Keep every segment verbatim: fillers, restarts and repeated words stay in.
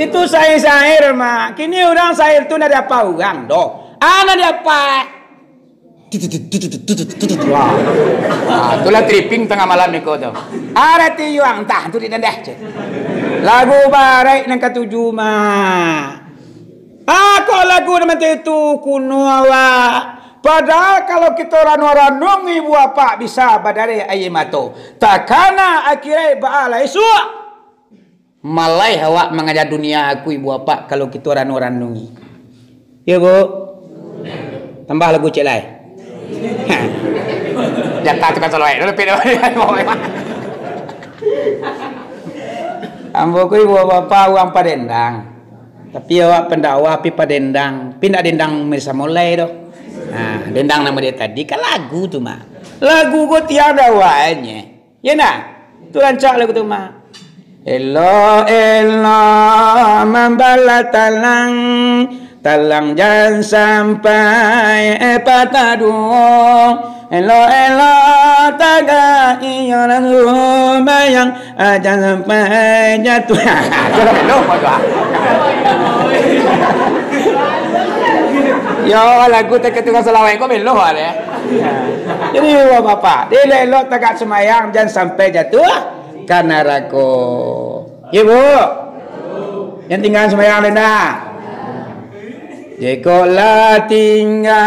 Itu sair-sair, Mak. Kini urang sair tu ndak diapa urang doh. Ah, ndak diapa. Wah. Ah, itulah tripping tangah malam niko tu. Arati yuang tah tu di tandah, cek. Lagu baraik nan katuju, Mak. Ah, kok lagu nan macam itu kuno awak. Padahal kalau kito ranuang-ranuang, ibu apak, bisa badareh aia mato. Takana akhirat baa lai suak. Malai awak mangaja dunia aku, ibu apak, kalau kito ranuang-ranuangi. Yo, Bu? Tambah lagu cek lai. Jatah tukang salawek. Lalu pindah. Ambo ko ibu bapak urang Padendang. Tapi awak pendakwah pi Padendang. Pi ndak dendang Mirsa Molai doh. Nah, dendang namo dia tadi kan lagu tu, Mak. Lagu ko tiang dakwahannyo. Yo ndak? Tu rancak lagu tu, Mak. Elok, elok mambalah talang, talang jan sampai, eh, patah duo. Elok, elok tagak iyo nan sumbayang, ah, jan sampai jatuah. Yo, lagu teka tukang salawek ko melo, ah, deh. Jadi, ibu bapak, elok-elok tagak sumbayang, jan sampai jatuah ka narako. Yo, Bu? Jan tingga sumbayang, Lenda. Jikok lah tingga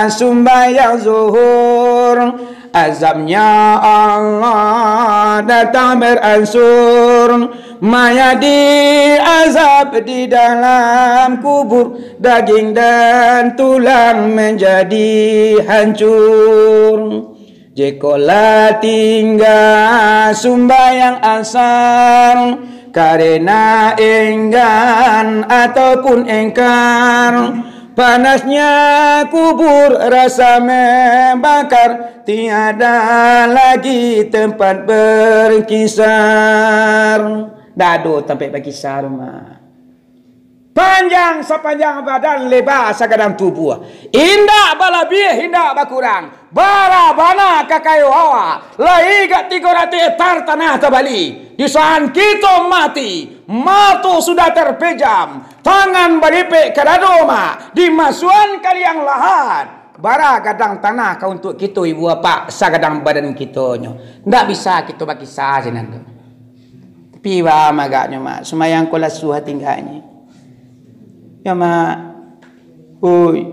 sumbayang zuhur, azabnyo Allah datang baransur. Mayat diazab di dalam kubur, daging dan tulang manjadi hancur. Jikok lah tingga sumbayang asar, karena enggan ataupun engkar, panasnya kubur rasa membakar, tiada lagi tempat berkisar. Ndak ado tampek bakisar, Mak. Panjang sapanjang badan, leba sagadang tubuah. Indak balabiah, indak bakurang. Bara bana kakayo awak. Lai gak tigo ratuih hektar tanah tabali. Di saat kito mati, mato sudah terpejam. Tangan balipek ka dado, Mak. Dimasuan ka liang lahat. Bara gadang tanah ka untuak kito, ibu apak, sagadang badan kitonyo. Ndak bisa kito bakisah sinan tu. Tapi baa agaknyo, Mak, sumbayang ko lasuah tingganyo. Yo, Mak. Oi.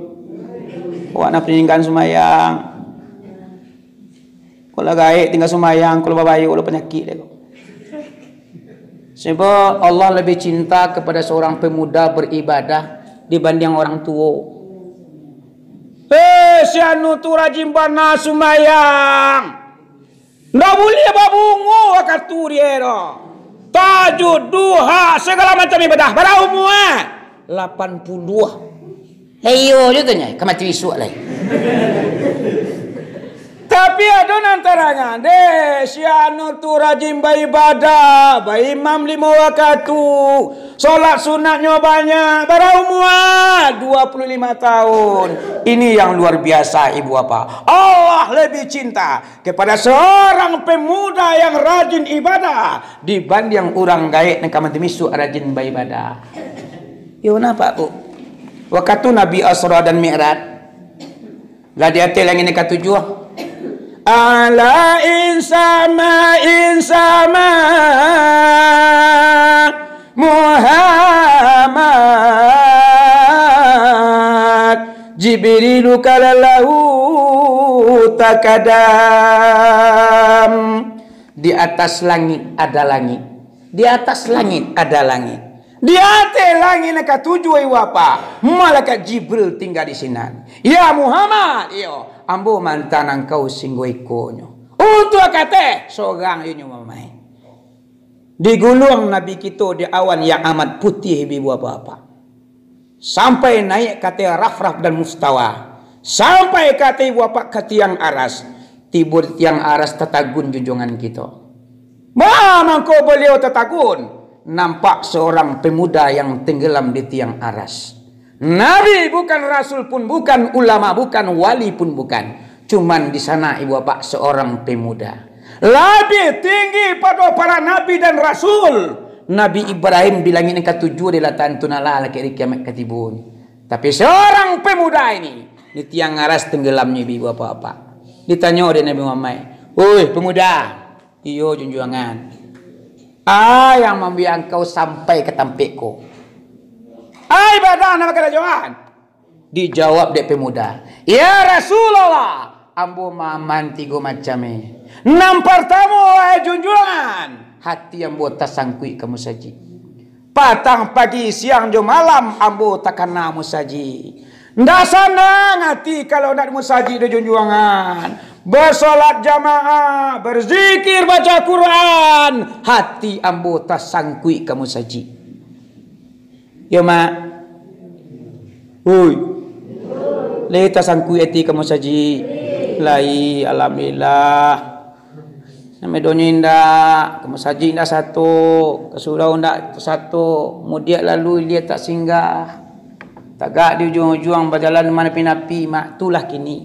Awak nak paninggaan sumbayang. Kalau gaek tingga sumbayang, kalau babayok, kalau panyakik deh kok. Sebab Allah lebih cinta kepada seorang pemuda beribadah dibanding orang tuo. Eh, si anu tu rajin bana sumbayang. Ndak buliah babungo wakatu dia tu. Tahajud, duha, segala macam ibadah. Bara umua? Lapan puluah. Lah iyo jo tu nyo, ka mati isuak lai. Tapi ado nan tarangan, deh, si anu tu rajin baibadah, baimam limo wakatu, solat sunatnyo banyak, bara umua? Dua puluh lima tahun. Ini yang luar biasa, ibu bapa. Allah lebih cinta kepada seorang pemuda yang rajin ibadah dibanding urang gaek nan ka mati isuak rajin baibadah. Yo, nampak tu. Wakatu Nabi Isra dan Mi'raj, lah di ateh langik nan katujuah. Ala insama, insama Muhammad, Jibrilu kalalahu takadam. Di atas langik ada langik. Di atas langit ada langit. Di ateh langik nan katujuah, ibu bapa, malaikat Jibril tingga di sinan. Ya Muhammad, iyo, ambo maanta nan kau singgo ikonyo. Untuak ka ateh, sorang inyo mamaik. Diguluang Nabi kito di awan yang amat putiah, ibu bapa. Sampai naiak ka ateh Rafraf dan Mustawa. Sampai ka ateh, ibu bapa, ka tiang aras. Tibo di tiang aras tatagun junjuangan kito. Baa mangko baliau tatagun? Nampak seorang pemuda yang tenggelam di tiang aras. Nabi bukan, rasul pun bukan, ulama bukan, wali pun bukan. Cuman di sana, ibu bapa, seorang pemuda. Labiah tinggi pado para nabi dan rasul. Nabi Ibrahim di langik nan katujuah dilatakan tu, nan lah, lakek ari kiamat ka tibo ni. Tapi seorang pemuda ini, di tiang aras tenggelamnyo, ibu-ibu, bapak-bapak. Ditanyo dek Nabi Muhammad, "Oi, pemuda." "Iyo, junjuangan." "A yang mambiak angkau sampai ka tampek ko?" "A ibadah nan bakarajoan?" Dijawab dek pemuda, "Ya Rasulullah, ambo maaman tigo macam e. Nan partamo, wahai junjuangan, hati ambo tasangkuik ka musajik. Patang, pagi, siang, jo malam ambo takana musajik. Ndak sanang ati kalau ndak di musajik do, junjuangan. Basolat jamaah, berzikir, baca Quran, hati ambo tasangkuik ka musajik." Yo, Mak? Hui. Lai tasangkuik ati ka musajik? Lai, alhamdulillah. Nan bedonyo indak, ka musajik indak sato, ka surau indak sato, mudiak lalu ilia tak singgah. Tagak di ujuang-ujuang, bajalan manapi-napi, Mak, tulah kini.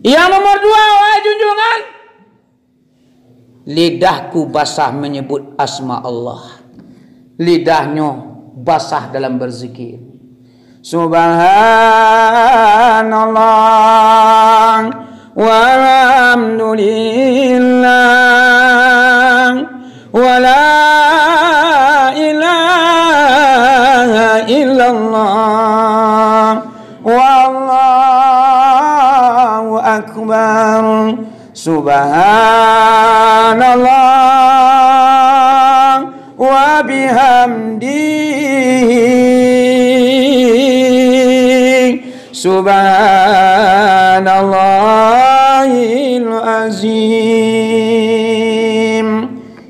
Yang nomor dua, wahai junjuangan, lidahku basah menyebut asma Allah. Lidahnyo basah dalam berzikir. Subhanallah, walhamdulillah, wala ilaha illallah, wallahu akbar. Subhanallah wa bihamdihi. Subhanallahil azim.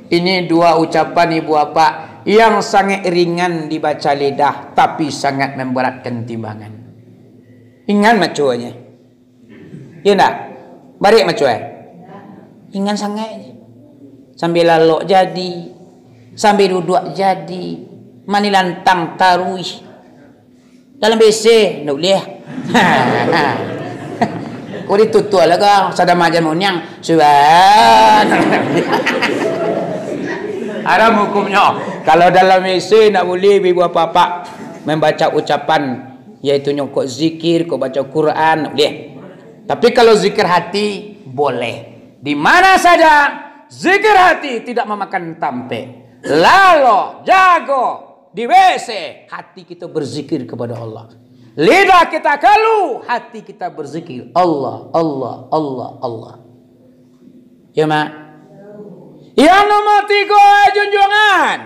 Ini dua ucapan, ibu bapak, yang sangat ringan dibaca lidah, tapi sangat memberatkan timbangan. Ringan maconyo. Iyo ndak? Barek maco, eh? Ringan sangaik. Sambia lalok jadi, sambia duduak jadi, manilantang taruih. Dalam B C, ndak buliah. Kok ditutup lah kau, sadamajan monyang. Subhanallah. Haram hukumnyo. Kalau dalam B C ndak buliah, ibu bapak-bapak, membaca ucapan, yaitu nyo kok zikir, kok baca Quran, ndak buliah. Tapi kalau zikir hati, boleh. Di mana saja zikir hati tidak memakan tampek. Lalok, jago, di W C, hati kita berzikir kepada Allah. Lidah kita kalu, hati kita berzikir. Allah, Allah, Allah, Allah. Yo, Mak? Yang nomor tigo, eh, junjuangan.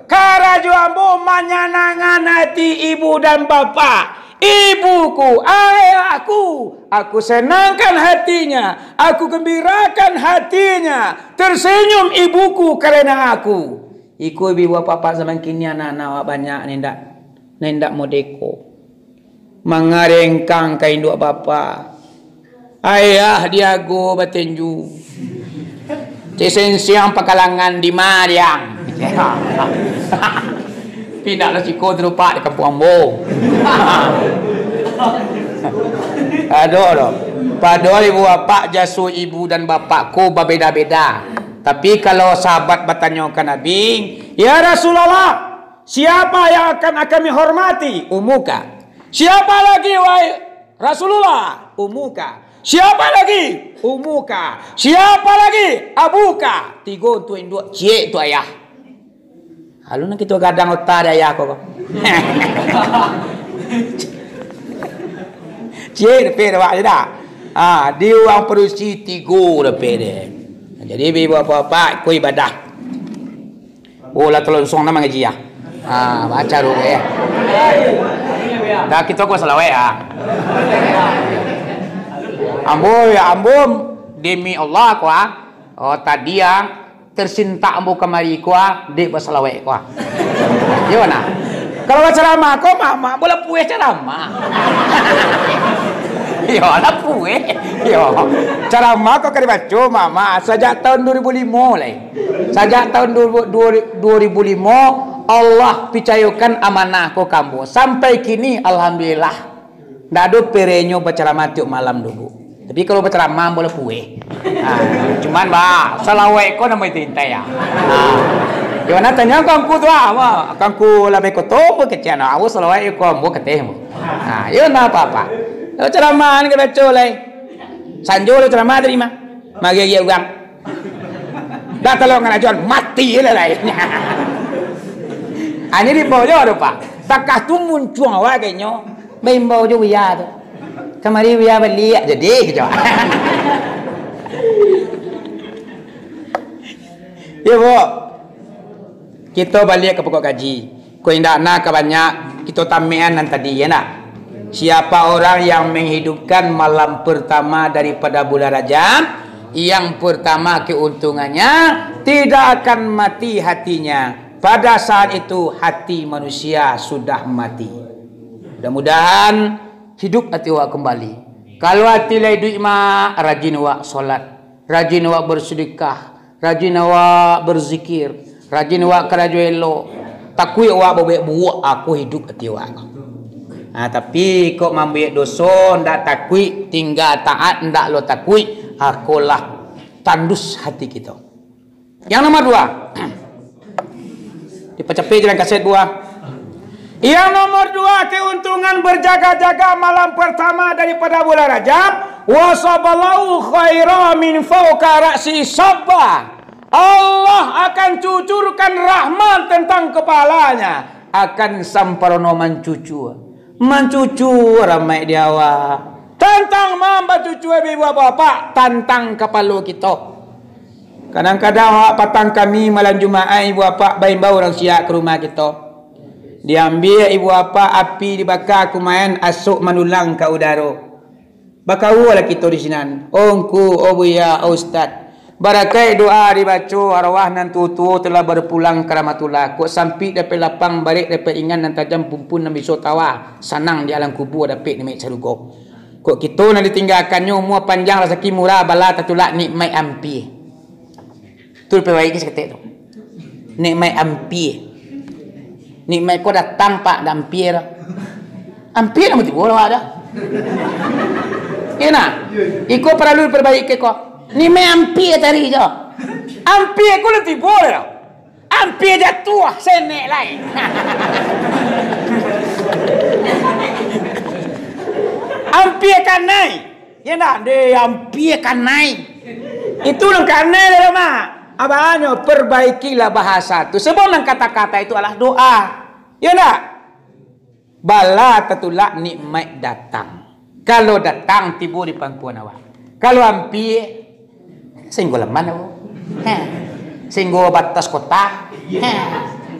Karajo ambo manyanangan hati ibu dan bapak. Ibuku, ayahku, aku senangkan hatinya, aku gembirakan hatinya. Tersenyum ibuku karena aku. Iko ibu bapak zaman kini, anak-anak awak banyak nan indak, nan indak modeko. Mangarengkang ka induak bapak. Ayah diago batenju. Cek sensiang pakalangan di ma diang. Pindah lah siko terupak di kampuang ambo. Aduh, aduh. Padahal ibu bapak, jaso ibu dan bapak ko babeda-beda. Tapi kalau sahabat batanyo ka Nabi, "Ya Rasulullah, siapa yang akan kami hormati?" "Umuka." "Siapa lagi, wahai Rasulullah?" "Umuka." "Siapa lagi?" "Umuka." "Siapa lagi?" "Abuka." Tigo tu induak, ciek tu ayah. Alun kito gadang otak di ayah ko, ko. Ciek dapek awak je dah. Ah, di urang padusi tigo dapek deh. Jadi, ibu bapak-bapak, ko ibadah. Oh, lah talonsong nah mangaji, ah. Ah, baca dulu, eh. Dah, kito ko salawat, ah. Ambo, ya, ambo, demi Allah, ko, ah. Oh, tadi, ah, tersintak ambo kamari, ko, ah, dek basalawat, ko, ah. Iyo, nah. Kalau bacaramah, ko, mak-mak, bola pueh caramah. Iyo, lah pueh. Iyo. Caramah ko ka dibaco, mak-mak, sajak tahun dua ribu limo lai. Sajak tahun du-, du-, dua ribu limo, Allah picayokan amanah ko ka ambo. Sampai kini, alhamdulillah. Ndak ado perenyo bacaramah tiok malam doh, Bu. Tapi kalau bacaramah, ambo lah pueh. Ha, cuman, ba, salawat ko namo itu intai, ya. Ha. Yo, nak tanyo ka angku tu, ah, ba, ka angku Labai Koto, ambo kecek, nah, ambo salawat ko, ambo kateh, ambo. Ha, yo, ndak apa-apa. Kalau caramah ni ka baco lai. Sanjo lo caramah tadi mah. Magi-agi urang. Dah tolong ngana jual, mati lah lai. Ini di bawah jo tu, Pak. Takah tu muncuang awak kayaknyo. Baimbau jo Buya tu. Kamari Buya baliak jadi kecek. Ya, Bu. Kito baliak ka pokok kaji. Ko indak na ka banyak kito tamekan nan tadi, ya ndak? Siapa orang yang menghidupkan malam pertama daripada bulan Rajab, yang pertama keuntungannya, tidak akan mati hatinya. Pada saat itu, hati manusia sudah mati. Mudah-mudahan hidup hati awak kembali. Kalau hati lah iduik, mak, rajin awak solat, rajin awak bersedekah, rajin awak berzikir, rajin awak karajo elok, takuik awak babuek buruak, ako hidup ati awak. Ha, tapi kok mambuek doso ndak takuik, tingga taat ndak lo takuik, akolah tandus hati kito. Yang nomor dua, dipacapek jalan kaset buah. Yang nomor dua, keuntungan berjaga-jaga malam pertama daripada bulan Rajab. Wasaballahu khaira min fauka ra'si sabba. Allah akan cucurkan rahmat tentang kepalanya, akan samparono mancucua. Mancucua rahmat di awak. Tantang mambacucua ibu bapak, tantang kapalo kito. Kadang-kadang awak patang kami malam Jumaat, ibu apak baimbau urang siak ka rumah kito. Diambiak ibu apak api dibaka kumayan, asok manulang ka udaro. Bakaualah kito di sinan. Oh Ngku, oh Buya, oh Ustad. Barakaik doa dibaco, arwah nan tuo-tuo telah berpulang ka rahmatullah. Kok sampik dapek lapang, barek dapek ingan, nan tajam pumpun nan biso tawa, sanang di alam kubua dapek nikmat sarugo. Kok kito nan ditinggakan nyo, umua panjang, rasaki murah, bala tatulak, nikmat ampia. Tu labiah baik ka saketek tu. Nikmat ampia. Nikmat ko datang, Pak, dak ampia doh. Ampia namo tibo lah, Pak, dah. Iyo nah. Iko paralu diperbaiki ko. Nikmat ampia tadi jo. Ampia ko lah tibo lah. Ampia jatuah, senek lai. Ampia kanai. Iyo ndak, deh, ampia kanai. Itu nan kanai lah, Mak. Abahnyo, perbaikilah bahasa tu. Sebab nan kata-kata itu adalah doa. Iyo ndak? Bala tatulak, nikmat datang. Kalau datang tibo di pangkuan awak. Kalau ampia, singgo laman awak. Heh. Singgo batas kota. Heh.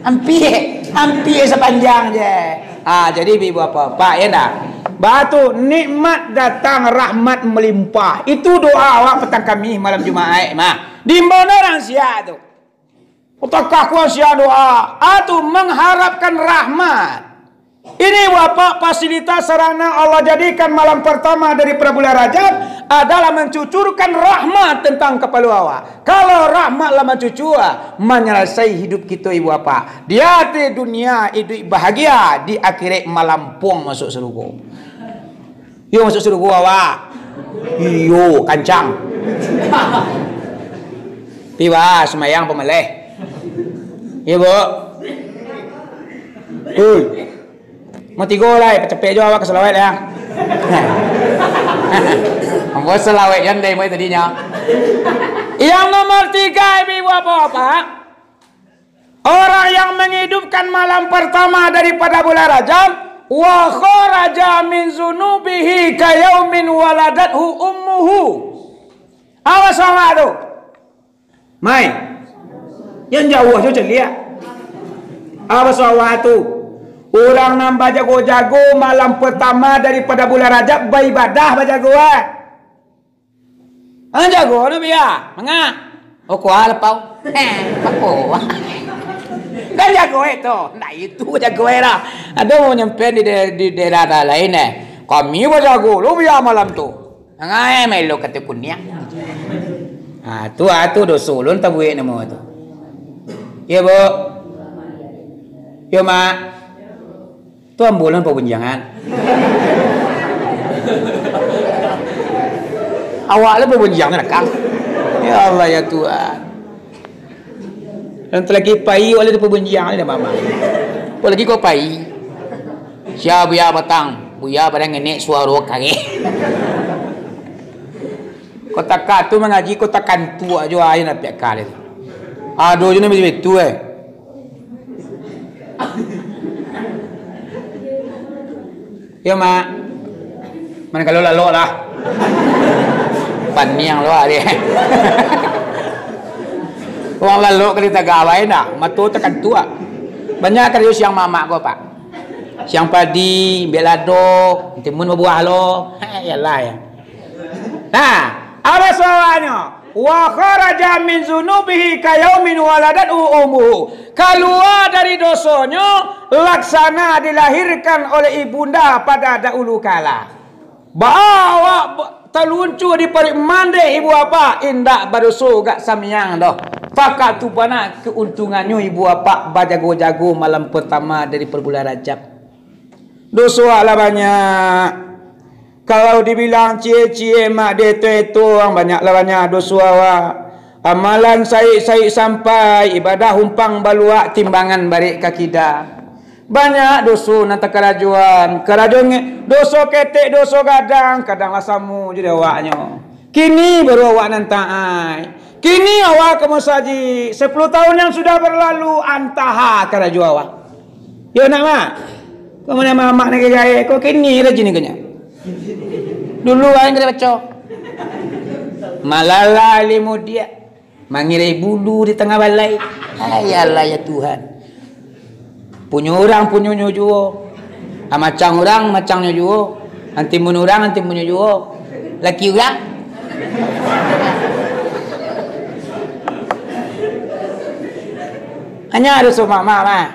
Ampia, ampia sapanjang je. Ah, jadi ibu bapak, ya ndak? Batu nikmat datang, rahmat melimpah. Itu doa awak patang Kamih malam Jumaat mah. Diimbau urang siak tu. Utakah kuan siang doa, atu mengharapkan rahmat. Ini bapak fasilitas sarana Allah jadikan malam pertama daripada bulan Rajab adalah mencucurkan rahmat tentang kapalo awak. Kalau rahmat lah mancucua, manyalasai hidup kito ibu bapak. Di ateh dunia iduik bahagia, di akhirat malampuang masuk sarugo. Iyo, masuk sarugo awak. Iyo, kancang. Tiba sumbayang pamaleh. Iyo, Bu. Ui. Mau tigo lai, pacapek jo awak ka salawat ya. Ambo salawat yang dari mulai tadinyo. Yang nomor tiga, ibu bapak-bapak. Orang yang menghidupkan malam pertama daripada bulan Rajab, wa kharaja min zunubihi ka yaumin waladathu ummuhu. Apo salah tu? Mai. Yang jauh jo caliak. Apo salah tu? Urang nan bajago-jago malam pertama daripada bulan Rajab baibadah bajagoan. Ah, jago tu biar. Manga? Oh, kuah lepau. Eh, apa? Kan jago eh tu. Ndak itu jago eh lah. Ada mau nyampe di, di, di daerah lain eh. Kami bajago lu biar malam tu. Manga eh, melo kata kuniang. Ah, tu, ah, tu dosa ulun tabuik nama tu. Ya, Bu. Ya, Mak. Tu ambulan pabunjangan. Awak lah pabunjiang tu, Kang. Ya Allah, ya Tuhan. Dan talagi pai, awak lah pabunjiang ni, Mama. Apalagi kau pai. Sia Buya Batang, Buya Padang Ngenek, suaro kareh. Kota Ka tu mangaji, Kota Kantuak jo aia nak piak kali tu. Ado jo ni macam itu, eh. Yo, Mak. Mano kalau lalok lah. Paniang lo dia. Urang lalok ka di tagah bae nak, mato takantuak. Banyak karajo siang mamak ko, Pak. Siang padi, ambiak lado, timun babuah lo. Heh, iyalah ya. Nah, apa suaranyo? Wa kharaja min zunubihi kayaumin waladathu ummuhu. Kalua dari dosonyo, laksana dilahirkan oleh ibunda pada dahulu kala. Baa awak ba-, taluncu di paruik mandeh ibu apak, indak badoso gak samiang doh. Pakatu bana keuntungannyo ibu apak bajago-jago malam pertama dari perbulan Rajab. Doso awak lah banyak. Kalau dibilang ciek-ciek mak, dieto-eto, banyaklah banyak doso awak. Amalan saik-saik sampai, ibadah umpang baluak, timbangan barek ka kida. Banyak doso nan takarajoan, karajo nge-, doso ketek, doso gadang, kadang lah samo jo di awaknyo. Kini baru awak nan taat. Kini awak ka musajik. Sepuluh tahun yang sudah berlalu, antaha karajo awak. Yo nak, Mak? Kau mana mamak nak gaya? Kau kini rajin kau nyo. Dulu kan kita baca. Malala limudiak. Mangirai bulu di tangah balai. Hai Allah ya Tuhan. Punyo urang punyonyo juo. Ah, macang urang macangnyo juo. Antimun urang antimunnyo juo. Laki urang. Hanya ada so mamak mah.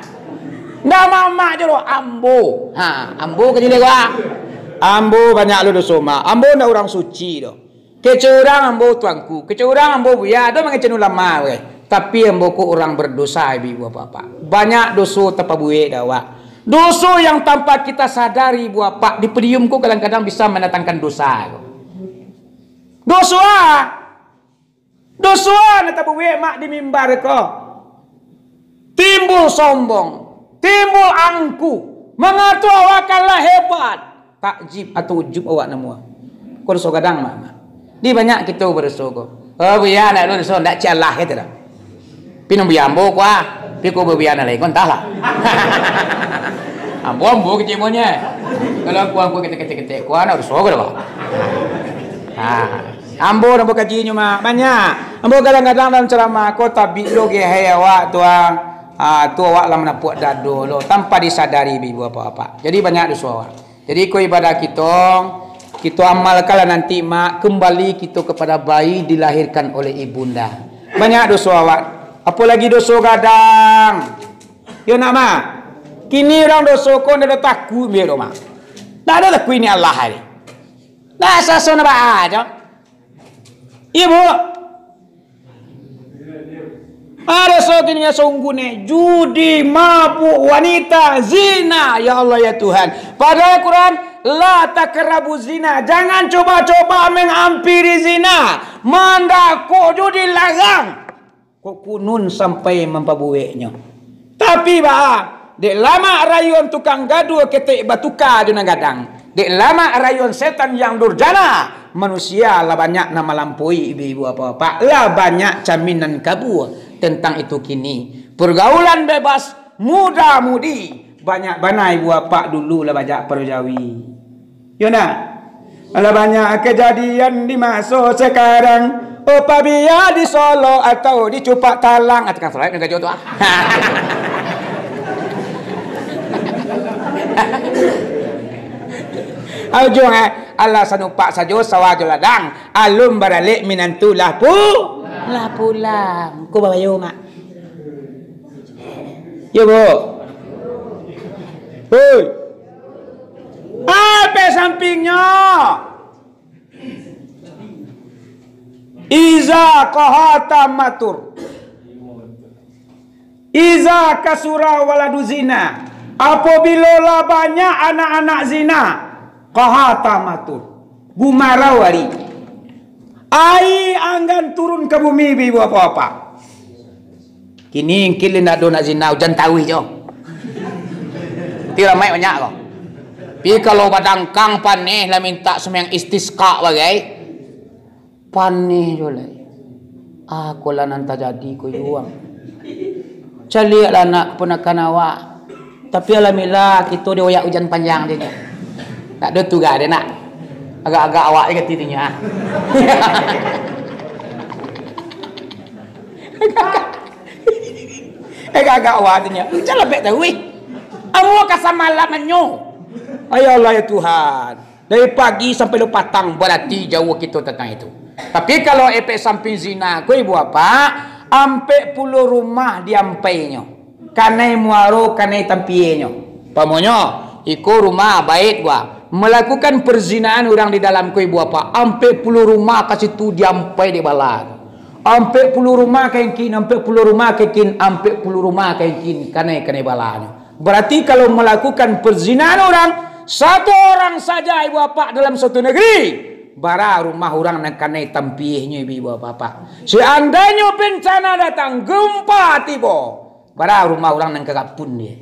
Ndak mamak je doh, ambo. Ha, ambo ka jadi gua. Ambo banyak lo doso, Mak. Ambo ndak urang suci doh. Kecek urang ambo tuanku, kecek urang ambo buya, ado mangecek ulama weh. Tapi ambo ko urang berdosa, ibu-ibu, bapak-bapak. Banyak doso tapabuek dek awak. Doso yang tanpa kita sadari, ibu bapak, di podium ko kadang-kadang bisa mandatangkan dosa ko. Doso a. Doso a nan tapabuek mak di mimbar ko. Timbul sombong, timbul angku, mangato awak kan lah hebat. Takjib atau ujub awak namuah. Ko doso gadang, mak, mak. Di banyak kito badoso ko. Oh, buya ndak ado doso, ndak cialah kito dah. Pi nan buya ambo ko ah, pi ko buya nan lain ko antahlah. Ambo, ambo kecek monyo. Kalau aku, aku ketek-ketek-ketek ko, ndak doso ko dah, Pak. Nah. Ambo nan bakaji nyo, mak, banyak. Ambo kadang-kadang dalam ceramah ko tabik lo ge hai awak tu, ah. Ah, tu awak lah manapuak dado lo, tanpa disadari, ibu bapak-bapak. Jadi banyak doso awak. Jadi ko ibadah kito, kito amalkanlah nanti, mak, kembali kito kepada bayi dilahirkan oleh ibunda. Banyak doso awak. Apolagi doso gadang. Yo nak, mak. Kini urang doso ko ndak ado takuik, biar mak. Ndak ado takuik ni Allah ni. Ndak saso nak baa jo. Iyo, Bu. Ado so kini sungguh ni, judi, mabuk, wanita, zina. Ya Allah, ya Tuhan. Padahal Quran, "La taqrabu zina." Jangan coba-coba menghampiri zina. Mandakok judi larang. Kok kunun sampai mampabueknyo. Tapi baa, dek lamak rayuan tukang gaduah ketek batuka jo nan gadang. Dek lamak rayuan setan yang durjana, manusia lah banyak nan malampaui, ibu-ibu, bapak-bapak. Lah banyak camin nan kabua tentang itu kini. Pergaulan bebas, muda-mudi, banyak bana ibu bapak dulu lah bajak pado jawi. Yo nak? Alah banyak kejadian di maso sekarang. Oh, pabia di Solok atau di Cupak Talang. Ah, tukang Solok nan gajo tu, ah. Ah, ujuang, eh. Alah sanupak sajo sawah jo ladang. Alun baralek minantu lah pu-, lah pulang. Ko babayo, mak. Yo, Bu. Hoi. Ape sampingnyo? Iza kohata matur. Iza kasura waladu zina. Apabilo lah banyak anak-anak zina, kohata matur. Gumarau ari. Aia anggan turun ka bumi, ibu bapak-bapak. Kini mungkin lai ndak ado nak zina, ujan taruih jo. Ti ramaik banyak ko. Tapi kalau badangkang paneh lah mintak sumbayang istisqa bagai. Paneh jo lai. Ah, ko lah nan tajadi ko yuang. Caliaklah nak keponakan awak. Tapi alhamdulillah, kito dioyak ujan panjang je nyo. Ndak ado tu ga ado nak. Agak-agak awak je kati tu nyo, ah. Agak-agak awak tu nyo. Ujan labek taruih. Amuah ka samalamannyo. Ya Allah, ya Tuhan. Dari pagi sampai lo patang, barati jauah kito tantang itu. Tapi kalau efek samping zina ko, ibu bapak, ampek puluah rumah diampainyo. Kanai muaro, kanai tampienyo. Umpamonyo, iko rumah baiak gua. Malakukan perzinahan urang di dalam ko, ibu bapak, ampek puluah rumah ka situ diampai dek bala. Ampek puluah rumah ka ingkin, ampek puluah rumah ka ingkin, ampek puluah rumah ka ingkin, kanai, kanai balanyo. Berarti kalau melakukan perzinahan orang, satu orang saja, ibu bapak, dalam satu negeri, bara rumah urang nan kanai tampiehnyo, ibu bapak. Seandainyo bencana datang, gempa tibo, bara rumah urang nan ka gapun dia.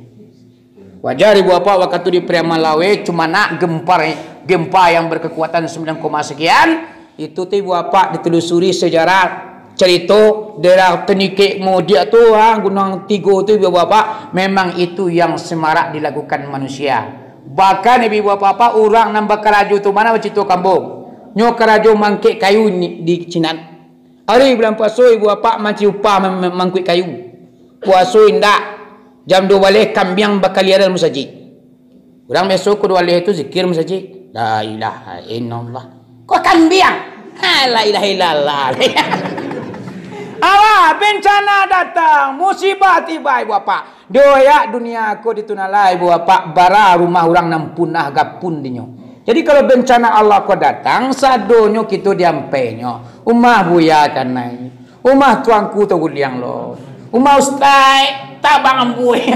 Wajar ibu bapak wakatu di Pariaman Lawe, cuma nak gempa, gempa yang berkekuatan sembilan koma sekian, itu tu ibu bapak ditelusuri sejarah carito daerah Tanikek Modiak tu, ha, Gunuang Tigo tu ibu bapak, memang itu yang semarak dilakukan manusia. Bahkan ibu bapak-bapak, urang nan bakarajo tu ma nan bacito kambuang, nyo karajo mangkek kayu ni, di sinan. Ari bulan puaso ibu bapak mancuci upah ma-, ma-, mangkuik kayu. Puaso indak. Jam duo baleh kambiang bakaliaran musajik. Urang biaso ko duo baleh tu zikir musajik. La ilaha illallah. Ko kambiang. Ha, la ilaha illallah. Alah, bencana datang, musibah tibo, ibu bapak. Dioyak dunia ko ditunalai, ibu bapak, bara rumah urang nan punah gapun dinyo. Jadi kalau bencana Allah ko datang, sadonyo kito diampainyo. Umah buya kanai. Umah tuangku taguliang lo. Umah ustaik tabang ambuih.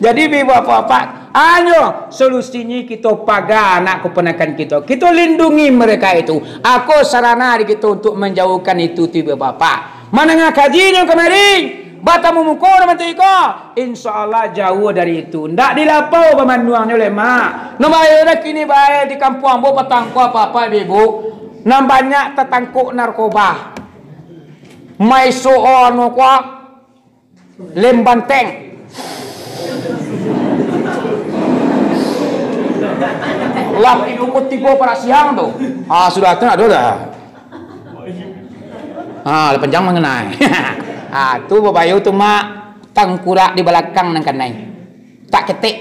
Jadi, ibu bapak-bapak, anyo solusinyo kito paga anak keponakan kito. Kito lindungi mereka itu. Ako sarana di kito untuk manjauhkan itu tu, ibu bapak. Mandanga kajinyo kamari, batamu muko dalam iko, insya Allah jauah dari itu. Ndak di lapau bamanduangnyo lai, Mak. Nan bae dah kini bae di kampuang ambo patang ko apak-apak, ibu-ibu. Nan banyak tatangkok narkoba. Maiso anu ko, lem banteng. Lah pukul tigo parak siang tu. Ah, sudah tu nak ado dah. Ah, lah panjang manganai. Ah, tu babayo tu, Mak, tangkurak di balakang nan kanai. Tak ketek.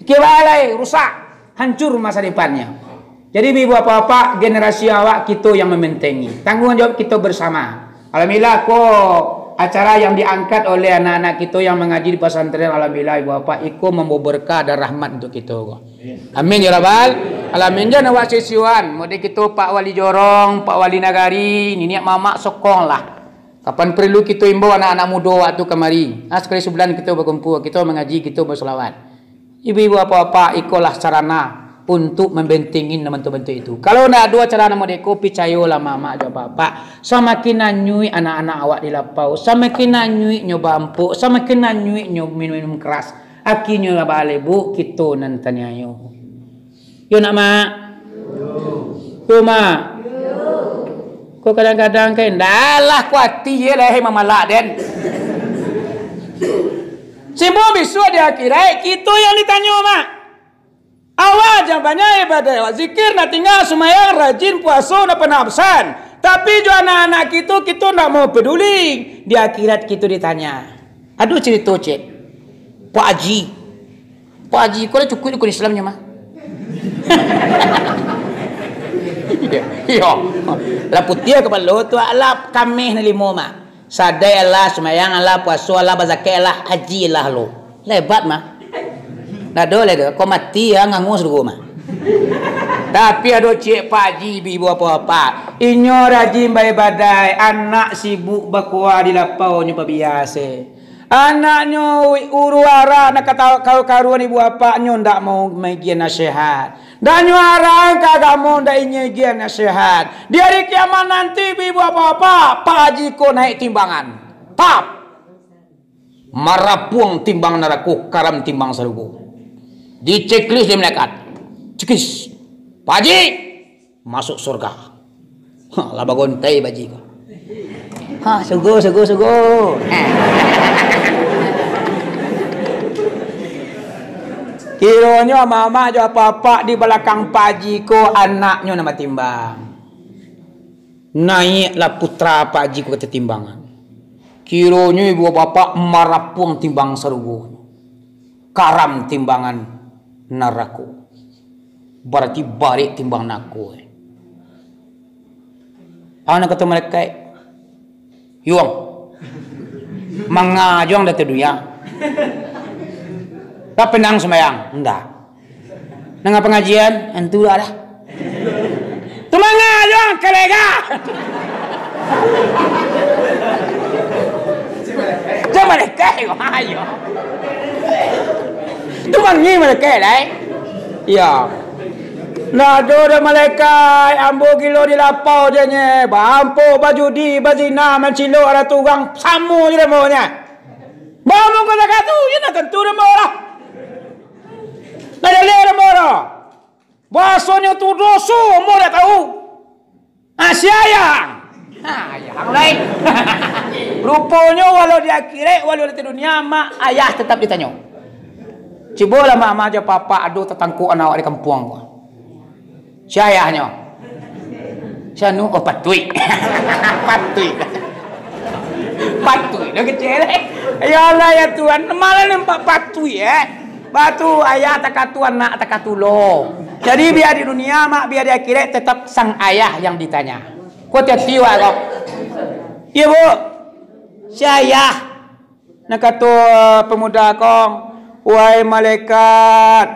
Kira lai rusak, hancur masa depannya. Jadi, ibu bapak-bapak, generasi awak kito yang membentengi. Tanggung jawab kito bersama. Alhamdulillah, ko acara yang diangkat oleh anak-anak kito yang mangaji di pasantren, alhamdulillah, ibu bapak, iko mambawa berkah dan rahmat untuk kito ko. Amin ya rabbal alamin. Jan awak sisiwan, model kito Pak Wali Jorong, Pak Wali Nagari, niniak mamak sokonglah. Kapan perlu kito imbau anak-anak mudo waktu kamari. Ah, sakali sabulan kito bakumpul, kito mangaji, kito basolawat. Ibu-ibu, bapak-bapak, ikolah sarana untuk mambentengi nan bantuak-bantuak itu. Kalau ndak ado acara nan model ko, picayolah mamak jo bapak, samakin anyuik anak-anak awak di lapau, samakin anyuik nyo baampok, samakin anyuik nyo minum-minum keras. Akhirnyo lah baalebok kito nan taniayo. Yo nak, Mak? Yo, Mak? Ko kadang-kadang kan, dalah kuati ye lah, hei mamalak den. Simbol bisuak di akhirat, kito yang ditanyo, Mak. Awak jan banyak ibadah, awak zikir, nak tingga sumayang, rajin puaso, nak panah absen. Tapi jo anak-anak kito, kito ndak mau peduli. Di akhirat kito ditanya. Ado carito, cek. Pak Haji. Pak Haji ko lah cukuik rukun Islamnyo mah. Iyo. Lah putiah kapalo tu, alah kameh nan limo mah. Sadai alah, sumayang alah, puaso alah, bazakat alah, haji alah lo. Lebat mah. Ndak ado lai tu. Ko mati, ah, ngangus dulu mah. Tapi ado ciek Pak Haji, ibu-ibu, bapak-bapak. Inyo rajin baibadaik, anak sibuk bakoa di lapaunyo pabiaso. Anaknyo uru-ara nak kata-, karu-karuan ibu bapaknyo ndak mau magiah nasihat. Dan nyo arang ka agamo, ndak inyo agiah nasihat. Di hari kiamat nanti, ibu-ibu, bapak-bapak, Pak Haji ko naik timbangan. Tap! Marapuang timbang narako, karam timbang sarugo. Di checklist dek malaikat. Checklist. Pak Haji, masuk surga. Ha, lah bagontai Pak Haji ko. Ha, sugo, sugo, sugo. Kironyo amak-amak jo apak-apak di balakang Pak Haji ko, anaknyo nan batimbang. Naiaklah putra Pak Haji ko ka timbangan. Kironyo ibu bapak marapuang timbang sarugo. Karam timbangan narako. Barati barek timbang narako, eh. Apo nan kato malaikat? Yuang. Mangajuang datu dunia. Tapi nang sumbayang? Ndak. Nang pangajian? Antu lah dah. Tu mangajuang kalega. Jangan malaikat, ayo. Tu mangi malaikat, lai. Iyo. Ndak ado doh malaikat, ambo gilo di lapau je nye. Baampok, bajudi, bazina, mancilok, anak turang, samo je doh ambo nye. Baa mangko takah tu, iyo ndak tantu doh ambo lah. Ndak jaleh doh ambo doh. Bahasonyo tu doso, ambo ndak tahu. Ah, si ayah. Ah, ayah lai. Ruponyo walau di akhirat, walau di dunia, mak ayah tetap ditanyo. Cubolah mak-mak jo papak ado tatangkok anak awak di kampuang ko. Si ayahnyo. Si anu, oh, patuik. Patuik. Patuik dah kecil, eh. Ya Allah, ya Tuhan. Malah nampak patuik, eh. Batu ayah takatu anak takatulo. Jadi, bia di dunia, mak, bia di akhirat, tetap sang ayah yang ditanya. Ko hati-hati, wak, ko. Iyo, Bu. Si ayah. Nah, kato pemuda ko, "Wahai malaikat,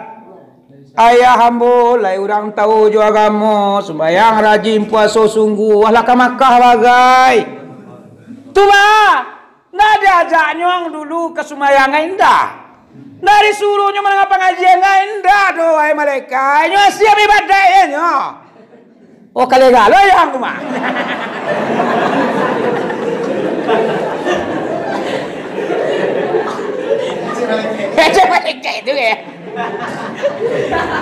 ayah ambo lai urang tahu jo agamo, sumbayang rajin, puaso sungguh, alah ka Makkah bagai." Tu, bah, ndak diajaknyo ang dulu ka sumbayang, indak. Ndak disuruhnyo mandanga pangajian, indak doh, wahai malaikat. Nyo siap ibadaik nyo. Oh, kalega lo ayah ang tu mah. Kecek malaikat tu, eh.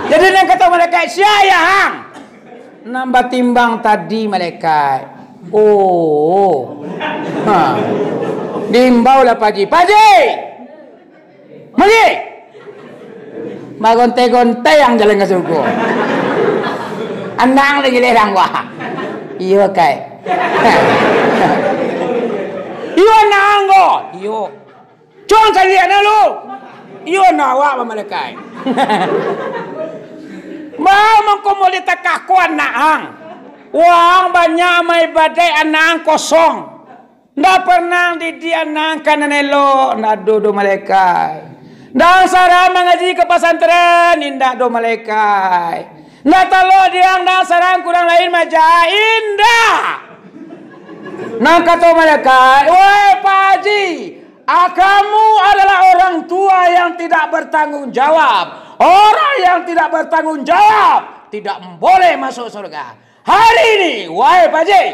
Jadi, nan kato malaikat, "Si ayah ang?" "Nan batimbang tadi, malaikat." Oh. Ha. Diimbau lah Pak Haji. "Pak Haji!" Magi! Bagontai-gontai ang jalan ka surugo. Anang lagi lerang wah. Iyo, kai. Iyo, anang ko. Iyo. Cuang cari anak lu. Iyo, nak awak bamalaikai. Baa mangko mulai takah ko anak ang. Wang banyak mai badai anak ang kosong. Ndak pernah didiak nan ka nan elok, ndak ado doh malaikai. Ndak sarang mangaji ka pasantren, indak doh malaikai. Ndak talok diang ndak sarang kurang lain maja, indak. Nan kato malaikai, "Wahai Pak Haji, kamu adalah orang tua yang tidak bertanggung jawab. Orang yang tidak bertanggung jawab tidak boleh masuk surga. Hari ini, wahai Pak Haji,"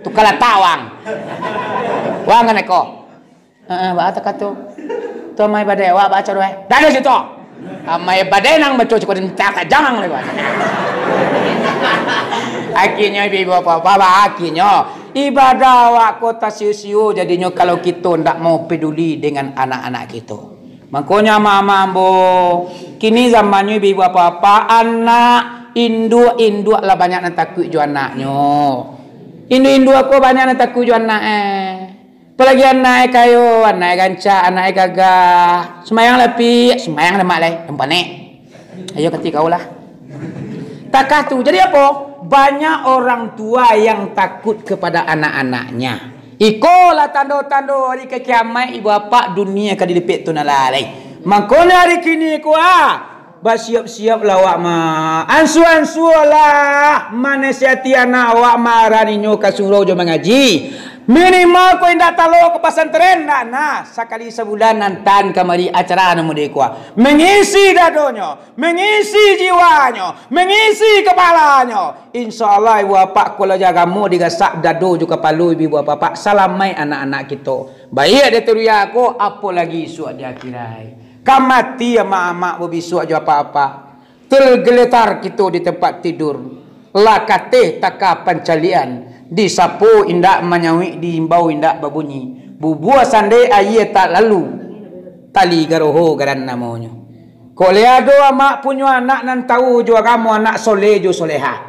Tukar latak wang. Wang kan eko. Heeh, baa takato. Tu amai badai awak baco doh, eh. Dak ado situ. Amai badai nang baco cukup dentang ka jangang lewat. Akhirnyo ibu-ibu bapak-bapak, akhirnyo ibadah awak ko tasio-sio jadinyo kalau kito ndak mau peduli dengan anak-anak kito. Mangkonyo, ama-ama ambo, kini zamannyo ibu-ibu apak-apak, anak induak-induak lah banyak nan takuik jo anaknyo. Induak-induak ko banyak nan takuik jo anak, eh. Apolagi anak e kayo, anak e rancak, anak e gagah. Sumbayang lah, Pik. Sumbayang lah, Mak, lai. Nan panek. Ayo, kati kau lah. Takah tu. Jadi apo? Banyak orang tua yang takut kepada anak-anaknya. Ikolah tando-tando hari ka kiamaik, ibu apak, dunia ka dilipek tu nan lalai. Mangkonyo hari kini ko, ah, basiap-siaplah awak, ma. Ansua-ansualah manasihati anak awak, ma, arahan inyo ka surau jo mangaji. Minimal ko indak talok ka pasantren, ndak nah, sakali sabulan antaan kamari acara nan model ko. Mangisi dadonyo, mangisi jiwanyo, mangisi kapalanyo. Insya Allah, ibu bapak, kalau jo agamo digasak dado jo kapalo ibu bapak, salamaik anak-anak kito. Baiak di dunia ko, apo lagi isuak di akhirat. Ka mati amak-amak babisuak jo apak-apak. Tergeletar kito di tempat tidur. Lah kateh taka pancaliak an. Disapo indak manyauik, diimbau indak babunyi. Bubuak sandek aia tak lalu. Tali garoho garan namonyo. Kok lai ado amak punyo anak nan tau jo agamo, anak soleh jo solehah.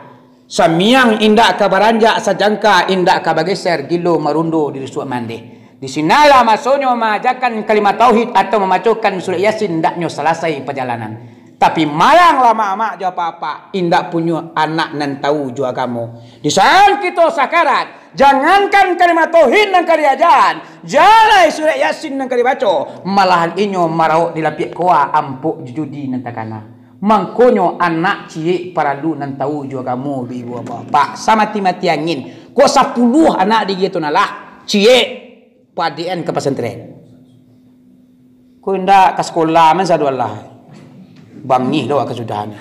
Samiang indak ka baranjak, sajangka indak ka bageser, gilo marundo di rusuak mandeh. Di sinolah masonyo maajakan kalimah tauhid atau mambacokan surat Yasin, ndaknyo salasai pajalanan. Tapi malang lah amak-amak jo apak-apak, indak punyo anak nan tau jo agamo. Di saat kito sakarat, jangankan kalimah tauhid nan ka diajakan, jalai surat Yasin nan ka dibaco, malahan inyo maraok di lapiak koa ampok jo judi nan takana. Mangkonyo anak ciek paralu nan tau jo agamo, ibu bapak. Samati-mati angin. Kok sapuluah anak di gai tu nah lah, ciek. Padian ka pasantren. Ko indak ka sakolah, main sadualah. Bangih lo kasudahan.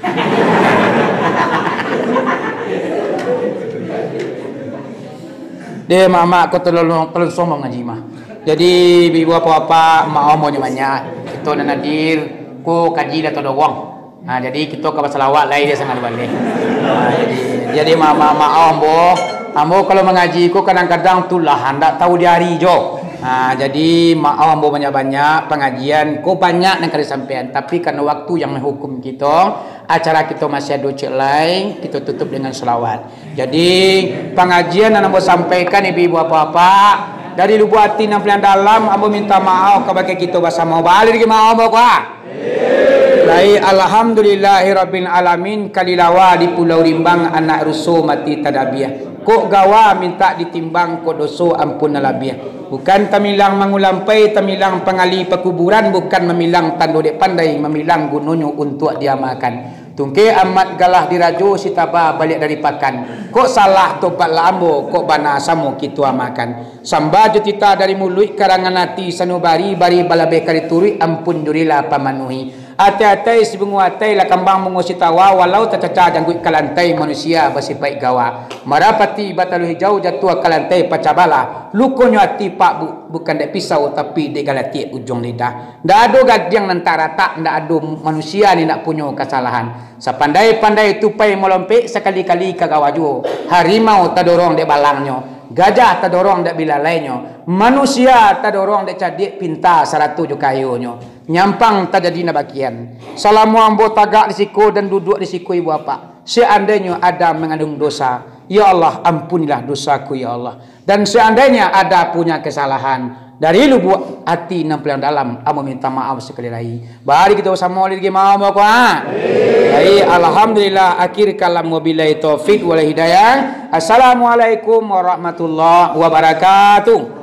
Deh, mamak, ko terlalu, terlalu sombong ngaji mah. Jadi, ibu bapak-bapak, maaf banyak-banyak. Kito nan hadir, ko kaji lah todorong. Ha, jadi kito ka basalawat lai dia sangat baleh. Ha, jadi, jadi ma-, ma-, maaf ambo. Ambo kalau mangaji ko kadang-kadang tu lah ndak tahu di ari jo. Ha, jadi maaf ambo banyak-banyak, pangajian ko banyak nan ka disampaian, tapi karena waktu yang menghukum kito, acara kito masih ado ciek lai, kito tutup dengan salawat. Jadi pangajian nan ambo sampaikan ibu-ibu bapak-bapak, dari lubuk ati nan paling dalam ambo minta maaf kabake kito basamo. Bali lagi maaf ambo ko ha. Baik, alhamdulillahirabbil alamin, kalilawa di Pulau Rimbang, anak ruso mati tadabiah. Kok gawa mintak ditimbang, kok doso ampun nan labiah. Bukan tamilang mangulampai, tamilang pangali pakuburan, bukan mamilang tando dek pandai, mamilang gunonyo untuak diamakan. Tungkek amat galah dirajo, si taba baliak dari pakan. Kok salah tobatlah ambo, kok bana samo kito amakan. Samba jo titah dari muluik, karangan ati sanubari, bari balabeh ka dituruik, ampun jo rila pamanuhi. Atai-atai si bungo atai, lah kambang bungo sitawa, walau tacaca jangguik ka lantai, manusia basipaik gawa. Marapati batalu hijau, jatuah ka lantai pacah balah. Lukonyo ati Pak Bu, bukan dek pisau, tapi dek galatiak ujuang lidah. Ndak ado gadang nan tak ratak, ndak ado manusia ni ndak punyo kasalahan. Sapandai-pandai tupai malompek, sakali-kali ka gawa juo. Harimau tadorong dek balangnyo, gajah tadorong dek bilalainyo, manusia tadorong dek cadiak, pinta sarato jo kayonyo. Nyampang tajadi nan bakian. Salamo ambo tagak di siko dan duduak di siko ibu bapak, seandainyo ada mangandung dosa, ya Allah, ampunilah dosaku, ya Allah. Dan seandainya ada punya kesalahan, dari lubuk ati nan paling dalam, ambo minta maaf sakali lai. Bari kito basamo lagi maaf ko ha. Baik, alhamdulillah, akhir kalam, wabillahi taufik wal hidayah. Assalamualaikum warahmatullahi wabarakatuh.